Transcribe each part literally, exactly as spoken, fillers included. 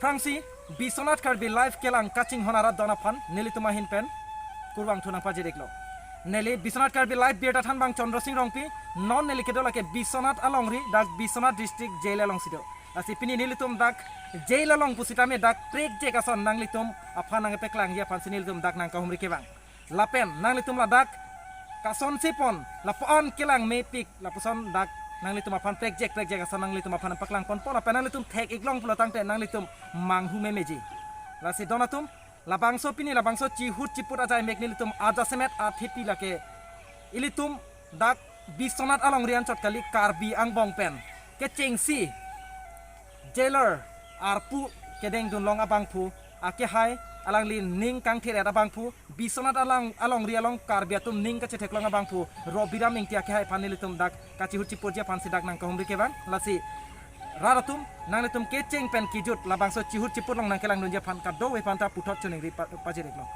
Tangsi Biswanath Karbi Live kelang kachinghon arat don aphan nelitum ahin pen kurvangthu nangpajir-iklo. Neli Biswanath Karbi Live birta thanbang Chandra Sing Rongpi, non neli kedo lake Biswanath alongri, dak Biswanath District Jail alongsi do. Lasi pini nelitum dak jail along pusitame dak prekjak ason nanglitum aphan nangkepaklangji aphansi nelitum dak nangkahumri kevang. Lapen nanglitum ladak kasonsi pon, lapu-an kelang mepik, lapuson dak nanglitum aphan prekjak prekjak ason nanglitum aphan paklangponpo, lapen nanglitum thek-iklong pulo tangte nanglitum manghu memeji. Lasi don atum, labangso pini labangso chihut chiput ajai mek nelitum ajasemet athepi lake ilitum dak Biswanath alongri anchot kali Karbi angbong pen kechengsi jailer arpu kedengdunlong abangphu, akehai alangli ning kangthir-et abangphu, Biswanath alang alongri along Karbi atum ning kachetheklong abangphu Robiram Ingti akehai aphan nelitum dak kachihut chiputji aphansi dak nangkahumri kevang. Lasi rat atum, nanglitum kecheng pen kejut labangso chihut chiput along nangkelangdunji aphan kadokave aphanta puthot choningri pa-, pajir-iklo.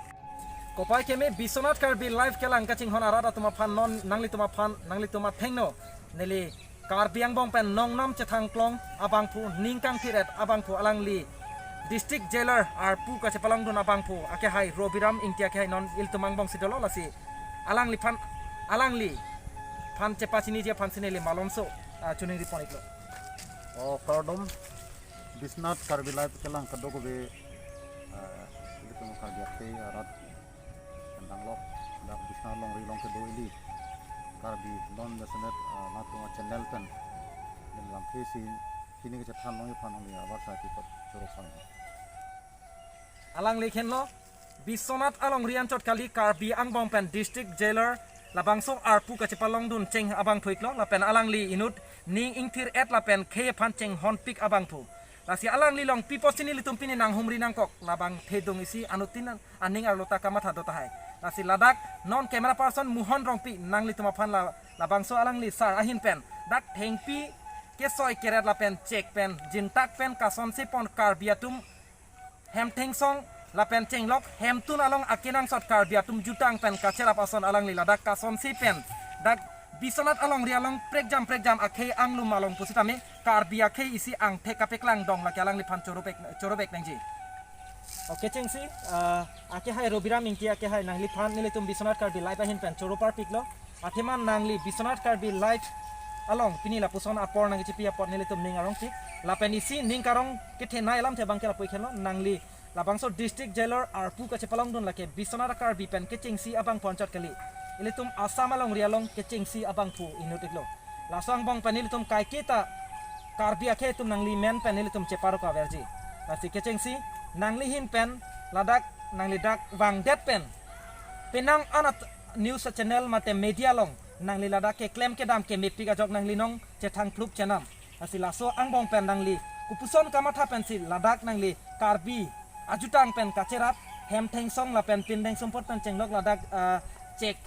Kopai keme, Biswanath Karbi Live kelang kachinghon arat atum aphan non nanglitum aphan, nanglitum athengno neli Karbi angbong pen nongnam chethangklong abangphu, ning kangthir-et abangphu, alangli District Jailer arpu kachepalongdun abangphu akehai Robiram Ingti akehai non ilitum angbongsi dolo. Lasi alangliphan, alangliphan chepachiniji aphansi neli malomso, ah, choningri pon-iklo. O kardom, Biswanath Karbi Live kelang kadokave, ah, ilitum Karbi akhei arat pen danglok, dak Biswanath alongri along kedo ili Karbi non jasemet, ah, latum achannel pen, pen lamthe si hini kachethanlongji aphan neli avarsai pi pat choro sang. Alangli henlo, Biswanath alongri anchot kali Karbi angbong pen District Jailer labangso arpu kachepalongdun cheng abangphu-iklo, lapen alangli inut ning ingthir-et lapen khei aphan chenghonpik abangphu. Lasi alangli along pi apotsi nelitum pini nanghumri nangkok, labang thedung isi anuttin aning arlo ta kamatha do tahai. Lasi ladak non camera person Mohon Rongpi nanglitum aphan la, labangso alangli sar ahin pen dak thengpi kesoi keret lapen chek pen jintak pen kasonsi pon Karbi atum hem thengsong lapen chenglok hemtun along akenangsot Karbi atum jutang pen kacherap ason alangli ladak kasonsi pen dak Biswanath alongri along prekjam prekjam akhei anglum along pusitame Karbi akhei isi angthek kapeklang dong lake alangliphan choro pek, choro pek nangji. Okay, chengsi, ah, akehai Robiram Ingti akehai nangliphan nelitum Biswanath Karbi Live ahin pen choro parpiklo. Athema nangli Biswanath Karbi Live along pini lapuson apor nangkechipi apot nelitum ning arongpik. Lapen isi ning karong kethenei alamthe abangke lapu-ik henlo, nangli labangso District Jailer arpu kachepalongdun lake Biswanath Karbi pen kechengsi abangphu anchot kali ilitum Assam alongri along kechengsi abangphu inut-iklo. Laso angbong pen nelitum kaiketa Karbi akhei atum nangli men pen nelitum cheparok averji. Lasi kechengsi nangli ahin pen ladak nangli dak vangdet pen penang anat news channel mate media along nangli ladak keklem kedam kemepik ajok nangli nong chethangthlup chenam. Lasi laso angbong pen nangli kopuson kamatha pensi ladak nangli Karbi ajutang pen kacherap hem thengsong lapen pindeng sumpot pen chenglok ladak, ah, chek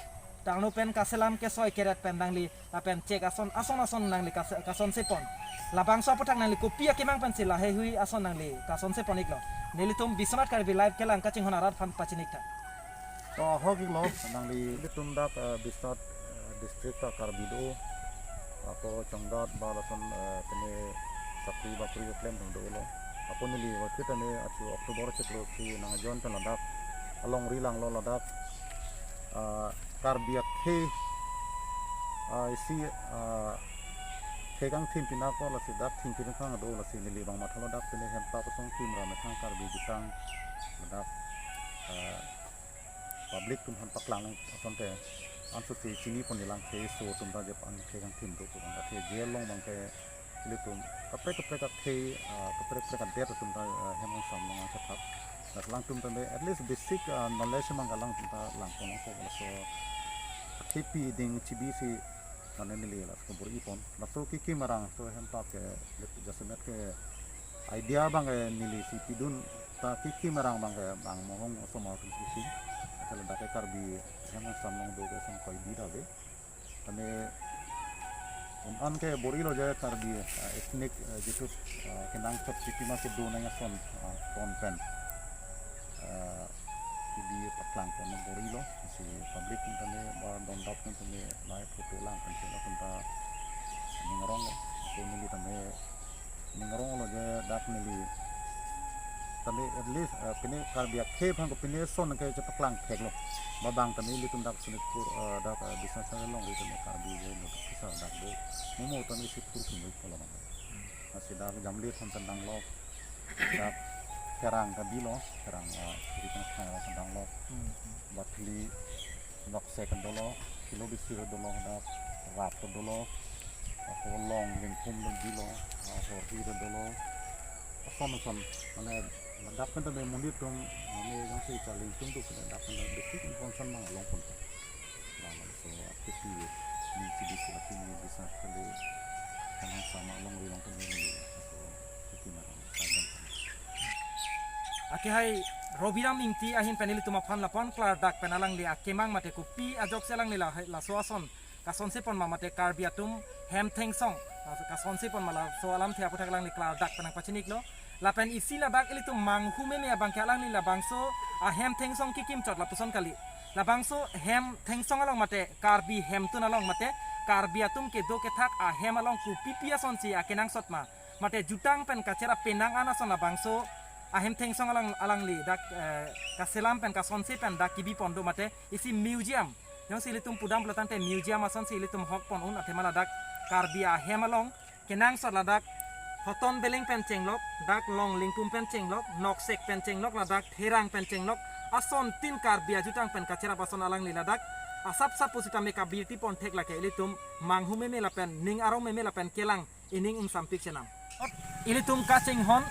tangno pen kaselam kesoi keret pen nangli lapen chek ason ason ason nangli kas-, kasonsi pon. Labangso aputhak nangli kopi akemang pensi laheihui ason nangli kasonsi pon-iklo. Nelitum Biswanath Karbi Live kelang kachinghon arat aphan pachini-iktha. To ahok-iklo, nangli ilitum dak, eh, Biswanath, eh, district ta Karbi do, ako chongdat ba lason, eh, tene sakri bakri keklem dolo. Ako neli wakit tene achu October chiklo si nangjoin pen ladak alongri langlo ladak, ah, Karbi akhei, ah, isi, ah, khei kangthim pin ako lasi dak thim pin khang do lasi neli bang mathalo dak tene hemta kosong thim ra methang Karbi jutang ladak, ah, public atum aphan paklang asonte ansose chini pon-iklang, khei aso atum ta jep an khei kangthim do pu bang, athe jail along abangke ilitum kaprek kaprek akhei, ah, kaprek kaprek adet atum ta, ah, hem angsam along angchethap. Dak alangtum tame at least basic, ah, knowledge abangke alangtum ta langpon ako laso akhei pi ding chibisi mane neli laso bor-i pon. Laso kekim arang so hemta ke jasemet ke idea abangke neli si pidun ta kekim arang abangke bang mohong osomar atum si si. Asal dak ke Karbi hem angsam along do ke som koi di dave. Tame un-an ke bor-ilo je Karbi, ah, ethnic, ah, jitu, ah, kenangsot sitime kedo nang ason, ah, ton pen, ah, kebi paklang pon bor-ilo, si public tame ba dondap tame live photo lang pen si latum ta ning arong, so neli tame ning aronglo je dak neli Tame at least, eh, pine Karbi akhei aphan ko pine ason ke chepaklang theklo. Ba bang tame ilitum dak Sonitpur, eh, dak, eh, Biswanath Chariali along ri tame Karbi je no kisa dak do. Momo tame isi phurkimo ik polo bang. Lasi dak Jamlet aphan tendang lo. Dak Therang ke bilo, Therang, eh, ri tame Therang tendang lo. Hmm. Bathili, Noksek dolo, Philo District dolo, dak Rap dolo, ako Long Lingpum lo bilo, ako Horhi dolo, ason ason, mane dak pen tame monit atum, mane jongsi charli atum tu dak pen basic information nang along pon. Laso akhei ni si di si akhei ni bisa kali kanang sama along ri along pen ni so akhei na. Akehai Robiram Ingti ahin pen ilitum aphan lapu-an klardak pen alangli akemang mate kopi ajoksi alangli la, laso ason kasonse pon ma mate Karbi atum hem thengsong kasonse pon ma laso alamthe aphuthak alangli klardak pen nangpachini iklo. Lapen isi ladak ilitum manghu meme abang ke alangli labangso ahem thengsong kikim chot lapuson kali. Labangso hem thengsong along mate Karbi hemtun along mate Karbi atum kedo kethak ahem along kopipi asonsi akenangsot ma mate jutang pen kacherap penang an ason labangso ahem thengsong along alangli dak, eh, kaselam pen kasonse pen dak kebi pon do mate isi museum. Jongsi ilitum pudam pulo tangte museum asonsi ilitum hok pon un athema ladak Karbi ahem along kenangsot ladak Hoton Beleng pen chenglok, dak Long Lingpum pen chenglok, Noksek pen chenglok, ladak Therang pen chenglok, asontin Karbi ajutang pen kacherap ason alangli ladak asap sap pusitame kabirti pon thek lake ilitum manghu meme lapen ning arong meme lapen kelang ining ingsampik chenam. Ilitum kachinghon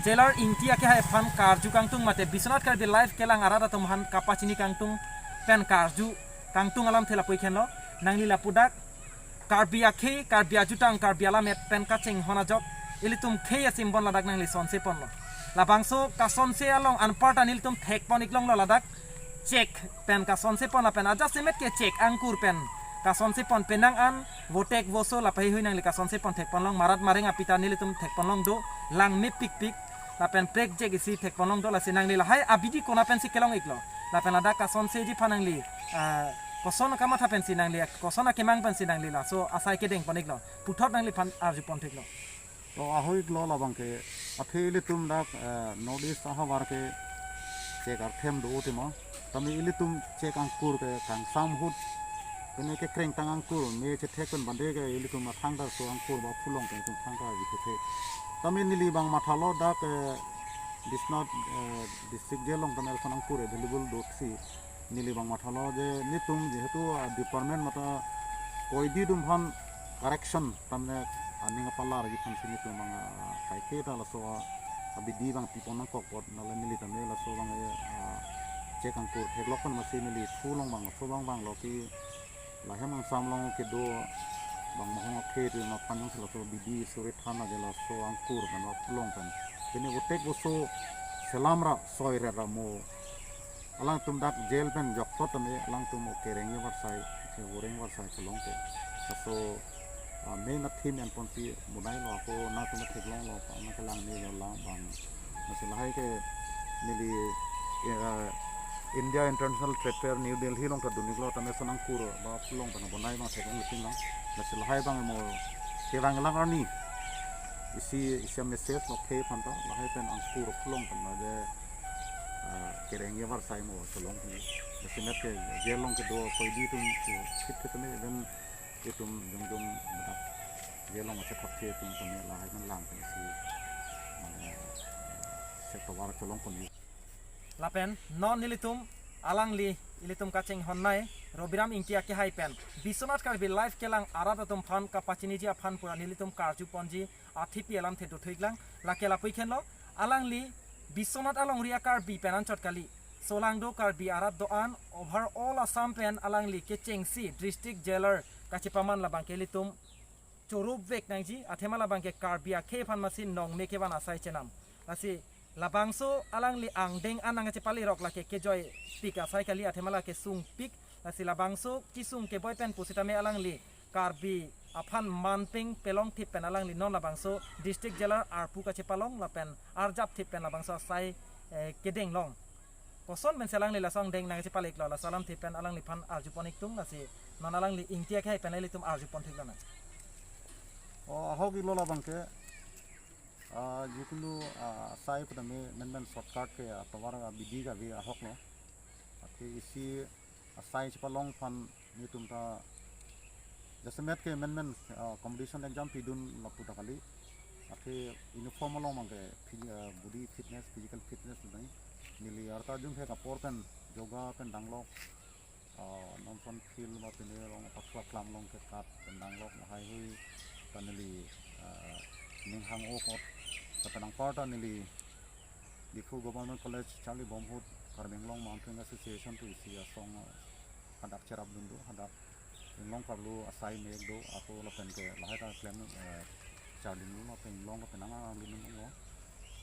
Jailor Ingti akehai aphan karju kangtung mate Biswanath Karbi Live kelang arat atum aphan kapachini kangtung pen karju kangtung alamthe lapu-ik henlo. Nangli lapu dak Karbi akhei, Karbi ajutang, Karbi alamet pen kachinghon ajok ilitum khei a-symbol ladak nangli sonse ponlo. Labangso kasonse along anparta nelitum thek pon ik longlo ladak chek pen kasonse pon lapen ajasemet ke chek angkur pen kasonse pon penang an votek voso lapai hui nangli kasonse pon thek pon long marat mareng apita nelitum thek pon long do langme pikpik lapen prekjek isi thek pon long do lasi nangli lahai abidi kona pensi kelong iklo lapen ladak kasonseji aphan nangli, ah, koson kamatha pensi nangli koson akemang pensi nangli laso asai kedeng pon iklo puthot nangliphan arju pon theklo. To ahoi iklo labang ke athe ilitum dak, eh, North East ahavar ke chek arthem do tema. Tame ilitum chek angkur ke kangsam ahut. Kene ke krengtang angkur me chethek pen bande ke ilitum athang dar so angkur ba phulong ke ilitum thang dar ji thethe. Tame neli bang mathalo dak, eh, Biswanath, eh, District Jail along tame son angkur available do si. Neli bang mathalo je netum jehetu, ah, department mate koidi atum aphan correction tamne aning apalar ji aphansi netum bang, ah, kaike ta laso, ah, abidi bang pipon nangkok apot nale neli tame laso bang, eh, ah, chek angkur theklok pen masi neli thu long bang laso bang bang lo ki lahem angsam along kedo bang mahong akhei atum aphan jongsi laso bidi suri than aje laso angkur pen ba phulong pen. Kene votek voso selam ra soi re ra mo. Alangtum dak jail pen jokthot tame alangtum oke rengji varsai, se voreng varsai cholong ke. Laso, ah, main a-theme en ponsi bonai lo ako nangtum theklong lo pa nangkelang ni lo lang bang. Lasi lahai ke neli, eh, India International Trade Fair New Delhi along ta dun iklo tame son angkur ba phulong pen bonai bang theklong le tin lang. Lasi lahai bang mo kevang lang arni. Isi isi message lo khei aphan ta lahai pen angkur phulong pen aje, ah, kereng ye varsai mo cholong ni. Lasi net ke jail along kedo koidi atum ku sit ke tame dan itum jongjong badak jail along ache thapthe atum tame lahai kan lang kan si, ah, se tovar cholong kon ni. Lapen non nelitum alangli ilitum kachinghon nai Robiram Ingti akehai pen Biswanath Karbi Live kelang arat atum aphan kapachiniji aphan pura nelitum karju ponji athipi alamthe do thu ik lang lake lapu-ik henlo. Alangli Biswanath alongri a-Karbi pen anchot kali. Solangdo Karbi arat do-an overall Assam pen alangli kechengsi district jailer kachepaman labang ke ilitum chorupvek nangji athema labang ke Karbi akhei aphan masi nongme kevan asai chenam. Lasi labangso alangli angdeng an nangchepali rok lake kejoipik asai kali athema lake sungpik. Lasi labangso kesung keboi pen pusitame alangli Karbi aphan manpeng pelong thip pen alangli non labangso district jailer arpu kachepalong lapen arjap thip pen labangso asai, eh, kedeng long. Koson pensi alangli laso angdeng nangchepali iklo laso alamthe pen alangliphan arju pon iktung lasi non alangli Ingti akehai pen ilitum arju pon theklo nang. O ahok iklo labang ke Ah, jikunu, ah, asai putame menmen shortcut ke atovar abidi kave ahok lo. Athe isi asai chepalong aphan netum ta jasemet ke menmen, ah, competition exam pidun lapu ta kali. Athe uniform along abangke phy-, ah, body fitness, physical fitness nai. Neli arta jum he kapor pen yoga pen danglok, ah, non ason field ma pine along apathu aklam along ke kat pen danglok lahai hui ta neli, ah, ning hang-o kot. Lapen anparta neli Diphu Government College charli bom ahut Karbi Anglong Mountain Association pu isi asong, ah, hadak cherapdun do, hadak inglong karlu asai mek do, ako lapen ke lahai ta klem, eh, charlidun lapen inglong lapen angang anglidun lo.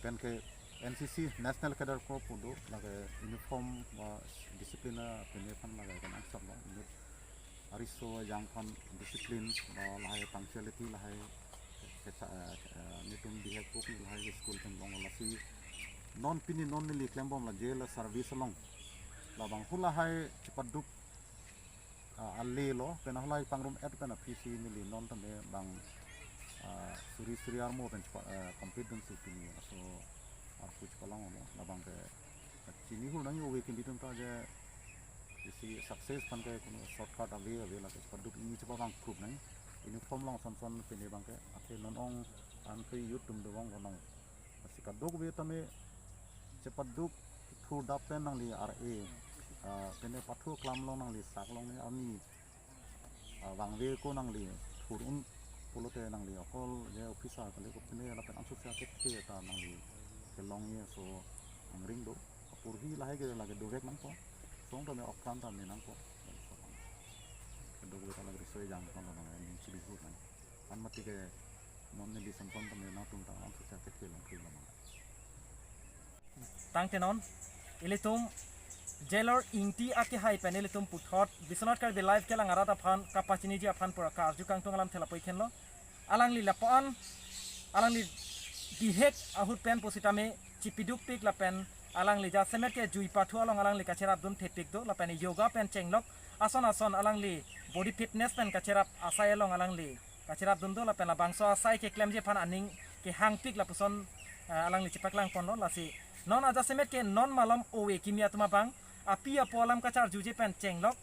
Pen ke N C C National Cadet Corps pu do, lake uniform ba discipline, eh, pine aphan lake kan angsam lo. Inut ariso ejang aphan discipline, ba lahai punctuality, lahai kecha-, eh, eh, netum bihek buk lahai school pen long lasi non pini non neli klembom la jail service along. Labang hu lahai chepaduk, ah, ale lo, pen halai pangrum et pen aphi si neli non tame bang, ah, suri suri armo pen chepa-, ah, compete dunsi pini aso arpu chepalong lo, labang ke chini hur nang ove kimi atum ta je isi success aphan ke kono shortcut ave ave, lake chepaduk ini chepa bang proof nang. Uniform along ason ason pine abangke, athe non ong an ke youth atum do bang kono. Lasi kadokave tame chepaduk thurdap pen nangli R A, ah, pine pathu aklam along nangli sak along ni arni, ah, vangve ko nangli thur un pulote nangli okol je officer kali ko pine lapen ansose akethe ta nangli kelong ye so angring do. Apor hi lahai ke lake dovek nangpo. Song tame okpran tame nangpo. Kadokave ta lake riso ejang aphan nang ning chibihur nang. An mati ke non neli ason ason tame nangtum ta ansose akethe long kri lamang. Tangte non ilitum Jailor Ingti akehai pen ilitum puthot Biswanath Karbi Live kelang arat aphan kapachiniji aphan pura karju kangtung alamthe lapu-ik henlo. Alangli lapu-an alangli bihek ahut pen pusitame chipidukpik lapen alangli jasemet ke jui pathu along alangli kacherapdun thepik do lapen yoga pen chenglok ason ason alangli body fitness pen kacherap asai along alangli kacherapdun do lapen labangso asai keklemji aphan aning kehangpik lapuson, eh, alangli chepaklang ponlo. Lasi non ajasemet ke non malom ove kimi atum abang api apo alam kacharjuje pen chenglok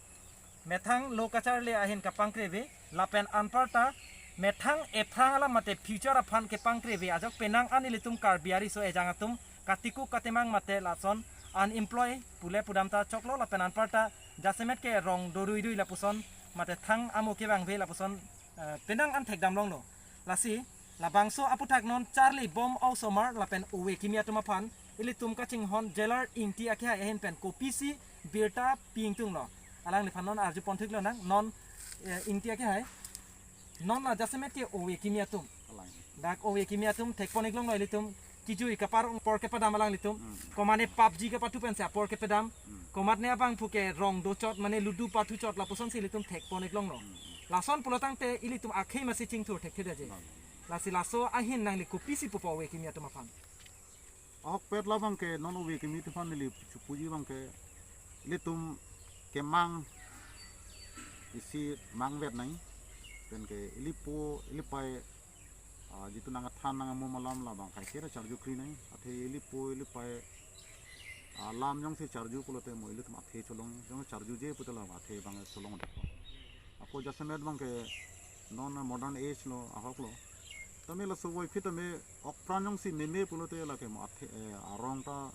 methang lo kacharli ahin kapangkreve lapen anparta methang ephrang alam mate future aphan kepangkreve ajok penang an ilitum Karbi ariso ejang atum katikuk katemang mate lason unemployed pule pudam ta choklo lapen anparta jasemet ke rong doruidui lapuson mate thang amo kevangve lapuson, eh, penang an thekdam longlo. Lasi labangso aputhak non charli bom osomar lapen ove kimi atum aphan ilitum kachinghon Jailor Ingti akehai ahin pen kopisi birta pi-ingtunglo, alangliphan non arju ponthik lonang. Non, eh, Ingti akehai, non la jasemet ke ove kimi atum, alang dak ove kimi atum thekpon-ik longlo ilitum kijui kaparong apor kepadam alanglitum. Hmm. Komane PUBG kepathu pensi apor kepadam. Hmm. Komatne abangphu ke rong dochot mane ludu pathuchot lapusonsi ilitum thekpon-ik longlo. Hmm. Lason pulo tangte ilitum akhei masi chingthur thekthedet je. Hmm. Lasi laso ahin nangli kopisi pupo ove kimi atum aphan? Ahokpet labang ke non ove kimi atum aphan neli chipuji abang ke ilitum kemang isi mangvet nang. Pen ke ilipo ilipei, ah, jitu nangkethan nang amum alam labang kaike ra charjukri nang. Athe ilipo ilipei, ah, alam jongsi charju pulote mo ilitum athe cholong, jong charjuje puta labang athe abang cholong dak. Ako jasemet abang ke non modern age lo, ahok lo. Tame laso voiphit tame okpran jongsi meme pulote lake mo athe, eh, arong ta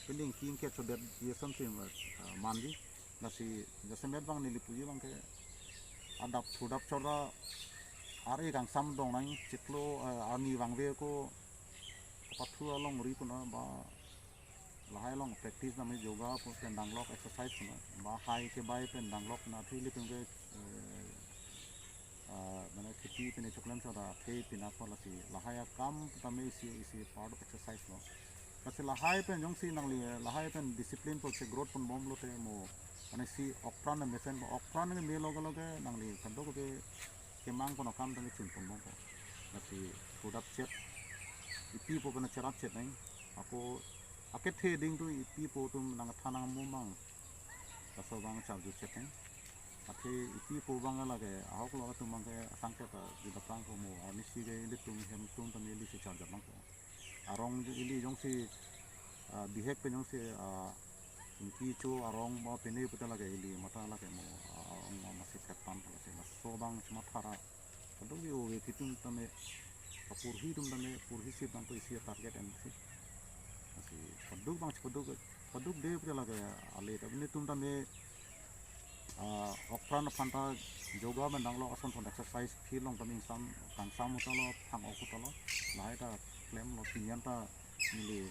pinding king ke chodet ye something, eh, manji. Lasi jasemet abang neli puji abang ke adap thudap chora ar-e kangsam dong nang chiklo, eh, arni vangve ko kapathu along ri puna ba lahai along practice name yoga pu pen danglok exercise puna ba hai kebai pen danglok na thili pen ke, eh, ah, mane kheti pine choklem chora the pina ko lasi lahai akam tame isi isi part of exercise lo. Lasi lahai pen jongsi nangli lahai pen discipline pu che growth ponbom lote mo mane si okpran mesen okpran ke me loge loge nangli kadokave kemang pon akam tame chun ponbompo. Lasi pudap chet ipi po pen cherap chet nang. Ako akethe ding tu ipi po atum nangkethan nang amum abang laso abang charju chet nang. Athe ipi pu abang lake ahok lo atum abangke asangkot ta di daprang ko mo, arnisi ke ilitum hem atum tame ili si charge abang ko. Arong ili jongsi, ah, bihek pen jongsi, ah, ingki cho arong mo pene puta lake ili matha lake mo, ah, arong mo masi phet pan lasi laso abang si matha ra. Kadokave ove kitum tame kapurhi atum tame purhi si abang to isi target en si. Lasi kadok abang si kadok, kadokave puta lake ale ta pini atum tame, ah, okpran aphan ta yoga pen danglo ason ason exercise field along tame ingsam kangsam uta lo, phang-ok uta lo, lahai ta klemlo pini an ta neli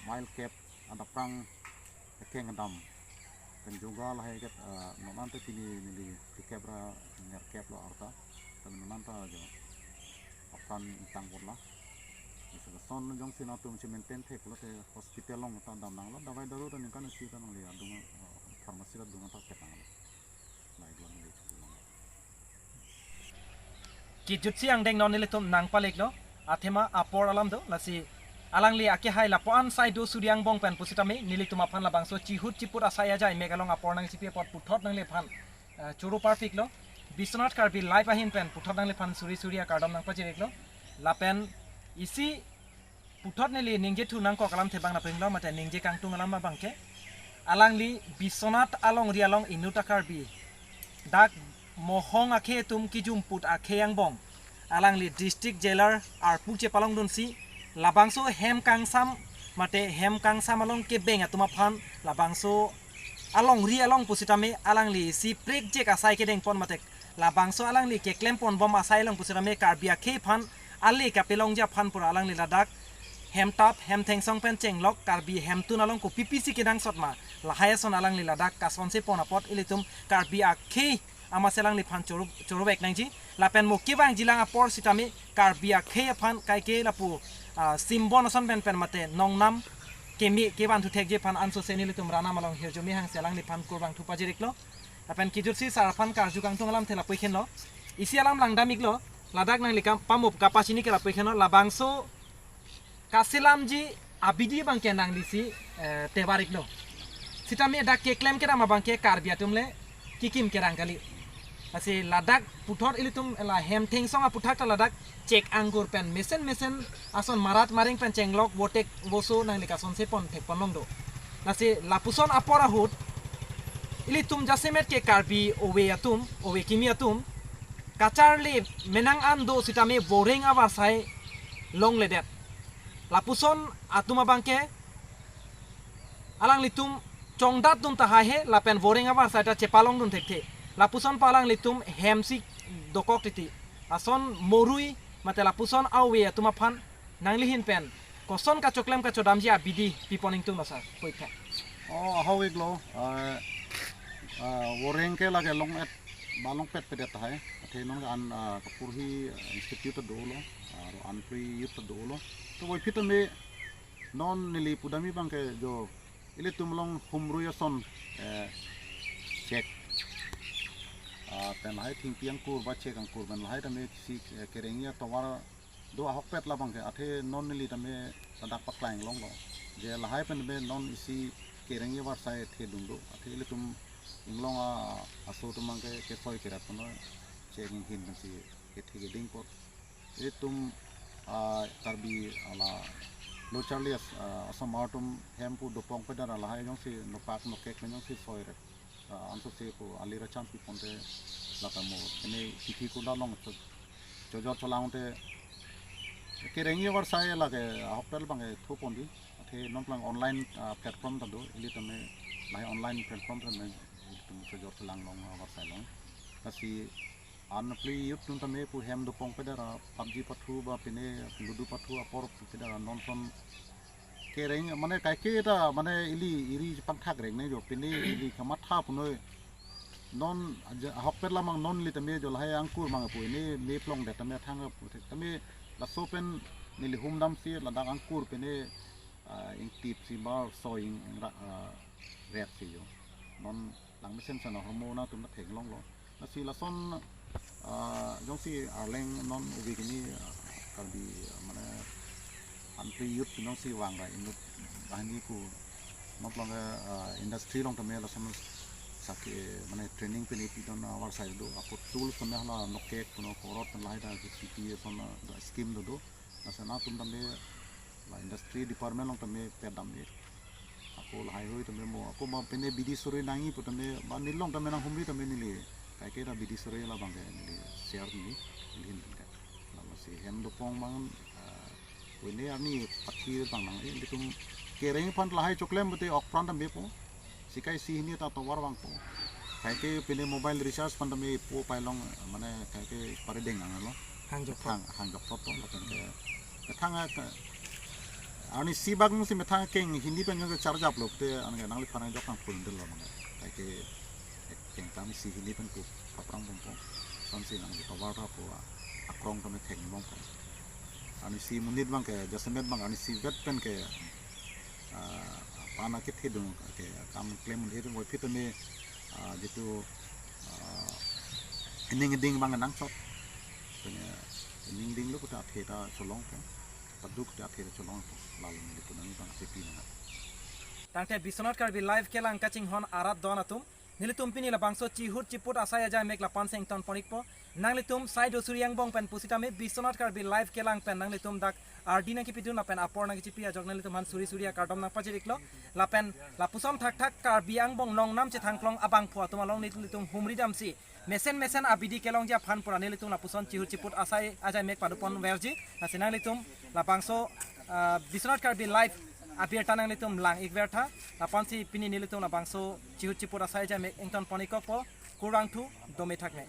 mile kep adaprang keng dam. Pen yoga lahai ke, ah, non anta pini neli kep ra nerkep lo arta. Pen non anta jo apran ingtang bor la. Lason jongsi nangtum si maintain thek pulote hospital along ta dam nanglo, davai daru ta ningkan isi ta nangli adung, ah, pharmacy ta adung ta pet nanglo. Lahai do neli chuklo. Kejutsi angdeng non nelitum nangpaleklo, athema apor alam do, lasi alangli akehai lapu-an sai do suri angbong pen pusitame nelitum aphan labangso chihut chiput asai ajai mek along apor nangchipi apot puthot nangliphan, eh, choro parpiklo. Biswanath Karbi Live ahin pen puthot nangliphan suri suri akardom nangpajir-iklo. Lapen isi puthot neli ningjethu nangkok alamthe abang nangpinlo, mate ningje kangtung alam abangke, alangli Biswanath alongri along inut a-Karbi dak mohong akhei atum kijumput akhei angbong alangli district jailer arpu chepalongdunsi labangso hem kangsam mate hem kangsam along kebeng atum aphan labangso alongri along pusitame alangli isi prekjek asai kedengpon mate labangso alangli keklemponbom asai along pusitame Karbi akhei aphan ale kapelongji aphan pura alangli ladak hemtap hemthengsong pen chenglok Karbi hemtun along kopi pisi kenangsot ma, lahai ason alangli ladak kasonsepon apot ilitum Karbi akhei amatsi alangliphan choro, chorovek nangji. Lapen mo kevangjilang apor sitame Karbi akhei aphan kaike lapu, ah, simbon ason pen pen mate nongnam keme kevanthu thekji aphan ansose nelitum Ranam along hirjume hangsi alangliphan kurvangthu pajir-iklo. Lapen kejutsi sar aphan karju kangtung alamthe lapu-ik henlo. Isi alam langdam-iklo. Ladak nangli kam pamup kapachini ke lapu-ik henlo. Labangso kaselamji abidi abangke nanglisi, eh, tevar-iklo. Sitame dak keklem kedam abangke Karbi atum le kikim kerang kali. Lasi ladak puthot ilitum la hemthengsong aputhak ta ladak chek angkur pen mesen mesen ason marat maring pen chenglok votek voso nangli kasonsepon thekponlong do. Lasi lapuson apor ahut ilitum jasemet ke Karbi ove atum, ove kimi atum kacharli menang an do sitame voreng avarsai longledet. Lapuson atum abangke alanglitum chongdatdun tahai he lapen voreng avarsai ta chepalongdun thekthe. Lapuson pa alanglitum hemsi dokok titi. Lason morui mate lapuson a-ove atum aphan nangli ahin pen koson kachoklem kachodamji abidi pipon ingtunglo sar, puitha. Oh, ahok-iklo, ah, ah, voreng ke lake long-et, ba longpet pedet tahai. Athe non an, ah, kapurhi, ah, institute ta dolo, ah, aro unemployed youth ta dolo. To voiphit tame non neli pudamji abangke jo ilitum along humrui ason, eh, chek, ah, pen lahai thingpi angkur ba chek angkur pen lahai tame isi, eh, kerengji atovar do ahokpet labangke, athe non neli tame ladak paklang longlo. Je lahai pen tame non isi kerengji avarsai thedung do. Athe ilitum inglong a aso atum abangke kesoi kerap kono chek inghin pensi kethe keding apot. Ilitum, ah, Karbi ala lo charli as-, ah, asomar atum hem pu dopong pedar lahai jongsi nopak nokek pen jongsi soi rep. Ah, ansose pu ali racham piponte lata mo. Ini titi kunda long cho-, chojor cholang te kerengji avarsai lake ahokpet abangke thuponji. Athe non plang online, ah, platform ta do, ili tame lahai online platform tame ilitum chojor cholang long avarsai long. Lasi unemployed youth atum tame pu hem dopong pedar PUBG pathu ba pine Ludo pathu apor pedar non son kereng mane kaike ta mane ili iri pangthak reng ne jo pine ili kamatha punoi non aja ahokpet lamang non ili tame jo lahai angkur mang pu ini me plongdet tame thang pu tame laso pen neli humdamsi ladak angkur pine, ah, ingtipsi ba soi ing, ing ra, ah, retsi jo. Non langmesen sana hormo nangtum ta theklonglo. Lasi lason, ah, jongsi arleng non ove kimi, ah, Karbi, ah, mane unemployed youth pinongsi vang ra inut banghini pu non plong, ah, industry along tame lason Ke mane training pine pidon avarsai do, ako tools tame hala nokek puno korot lahai ta P P A son scheme do do. Lasi nangtum tame la industry department along tame pedam e. Ako lahai hui tame mo, ako ma pine bidi suri nangji pu tame, ba neli along tame nanghumri tame neli kaike ta bidi suri labang ke neli share ni, neli hin ka. Lasi hem dopong abang, ah, pine arni pathi abang nang, eh, nelitum kereng aphan lahai choklem pute ok pran tame po. Sikai isi hini ta tovar vangpo. Kaike pine mobile recharge aphan tame po pailong, mane kaike parideng anglo. Hang jokpo. Hang, hang jokpo to, lapen ke. Methang a ke, arni isi abang si methang keng hini pen ke charge up lo te, an ke nangliphan jok nangpundel lo mane. Kaike keng kam isi hini pen ko paprang bompo. Sonsi nang tovar ta po akrong tame theng bompo. Arni isi monit abang ke, jasemet abang arni isivet pen ke, ah, aphan akethe dung ke kam klem un-e ring voiphit tame, ah, jitu, ah, ining iding abang nangchot. Pine ining iding lo pute athe ta cholong po. Paduk te athe ta cholong po. Lalo nelitum nangli abang chepi nang. Tangte Biswanath Karbi Live kelang kachinghon arat don atum, nelitum pini labangso chihut chiput asai ajai mek lapu-an si ington pon-ikpo. Nanglitum sai do suri angbong pen pusitame Biswanath Karbi Live kelang pen nanglitum dak ardi nangkepidun lapen apor nangkechipi ajok nanglitum aphan suri suri akardom nangpajir-iklo. Lapen lapuson thakthak Karbi angbong nongnam chethangklong abangphu atum along nelitum humri damsi mesen mesen abidi kelongji aphan pura nelitum lapuson chihut chiput asai ajai mek padopon verji. Lasi nanglitum labangso, ah, Biswanath Karbi Live abirta nanglitum lang-ik vertha. Lapu-an si pini nelitum labangso chihut chiput asai ajai mek ington pon-ikkokpo. Kurvangthu, dome thakme.